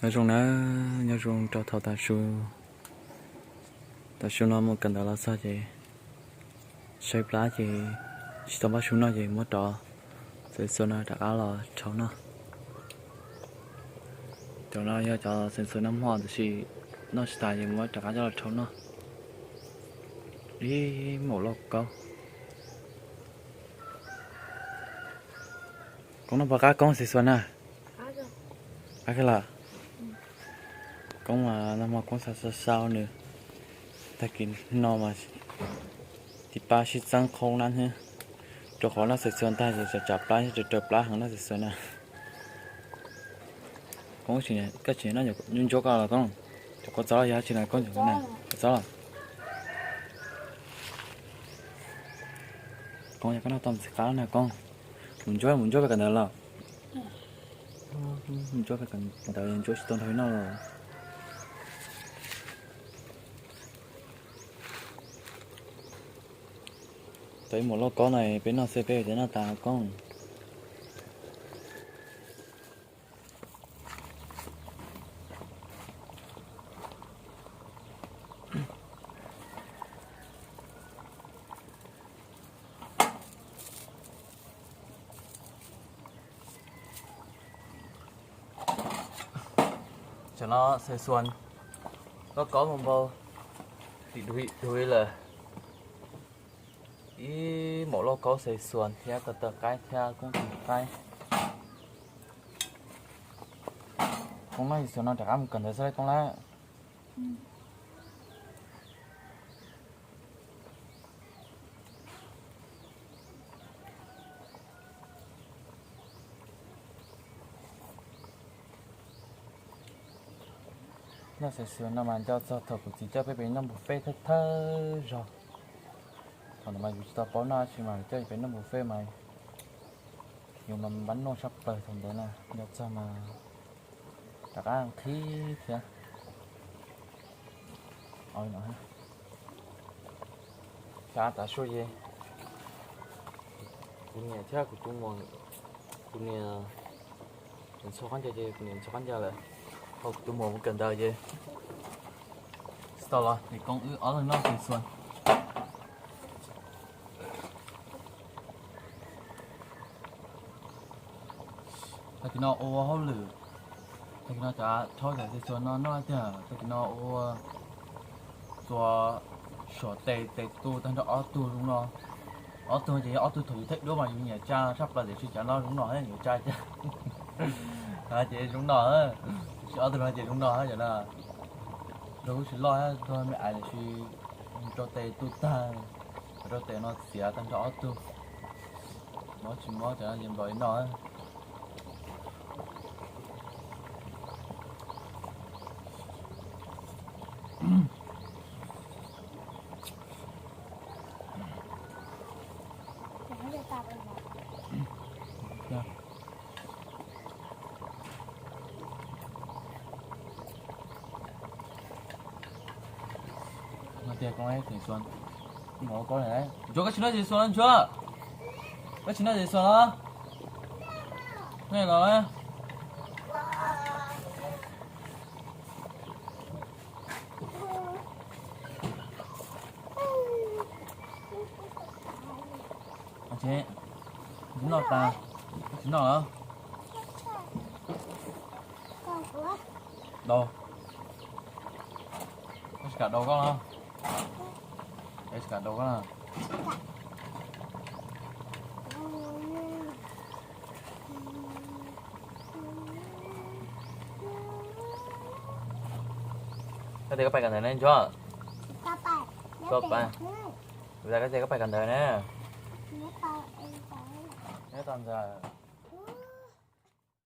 Nyob zoo na, nyob zoo rau thaum tav su, tav su no mus kawm ntawv los txog ces saib plab ces tsis tau npaj su noj ces muab cov xeev xuas no rov qab los rhau noj. Cov no yog cov xeev xuas noj hmo tab sis noj tsis tas ces muab rov qab coj los rhau noj. Ib maum lauj kaub. Koob noj puas qab koob xeev xuas na? Qab kawg los. Koob mas nag hmo koob xav xav xav nws, tag kis no mas tib pab sib txeeb qhoob na, rau qhov noj xeev xuas ntag ces tsam tsam plab, raws plab heev noj xeev xuas na. Koob, koj tsis noj ntsuab koj los koob? Cov kua txob los yog dab tsi na koob? Cov kua txob los. Koob, yog koj noj tau ntxim qab na koob. Mus ntsuab, mus ntsuab pem kawm ntawv los. Mus ntsuab pem kawm ntawv, ntsuab tsis tau nrog peb noj los. Tau ib maum lauj kaub no peb noj xwb peb yuav noj tas koob. Tam no xeev xuas lauj kaub npau npau, dim dug dim dug lawm. Ib maum lauj kaub xeev xuas thiab ko taw qaib thiab koob tus qaib. Koob noj xeev xuas no rov qab mus kawm ntawv xwb lauj koob lauj. Noj xeev xuas no mas nco txog thaum kuv txiv coj peb pem noj buffet thawj thawj zaug. Thaum ntawd mas yus tsis tau paub noj dab tsi mas coj peb noj buffet mas yus mas npab noj tshaj plaws thaum ntawd na, nco txog mas rov qab nqhis thiab. Xyov tav su ces kuv niam thiab kuv tus muam, kuv niam ntxhua qab ncaws ces kuv niam ntxhua qab ncaws lawm, ho kuv tus muam mus kawm ntawv ces tsis tau los ces koob wb ob leeg noj xeev xuas. Tag kis no ua hauj lwm, tag kis no cav rhaub cov xeev xuas no noj tiag, tag kis no ua txua suam tes, tes tu tag nrho ob tug zoo no. Ob tug ces yog ob tug thaum yus theej duab mas yus nyiam tsa tshaj plaws tiam sis cav no zoo no nyiam tsa cas. Ces zoo no, tiam sis ob tug no ces zoo no cov na. Rau lub tsis loj tuag me ais tiam sis rau tes tu tag, rau tes no txiav tag nrho ob tug. Mob tsis mob cov no ces nplog li no. Ntsuab, koj tsis noj xeev xuas los? Ntsuab, koj tsis noj xeev xuas los? Nej los. Tsis noj tas, koj tsis noj los? Daus, koj tsis kam daus koj los? Es tsis kam daus koj na. Koj tias koj pais kawm ntawv ne Ntsuab? Koj pais, kuv tias koj tias koj pais kawm ntawv ne. Nyob tau ntawd.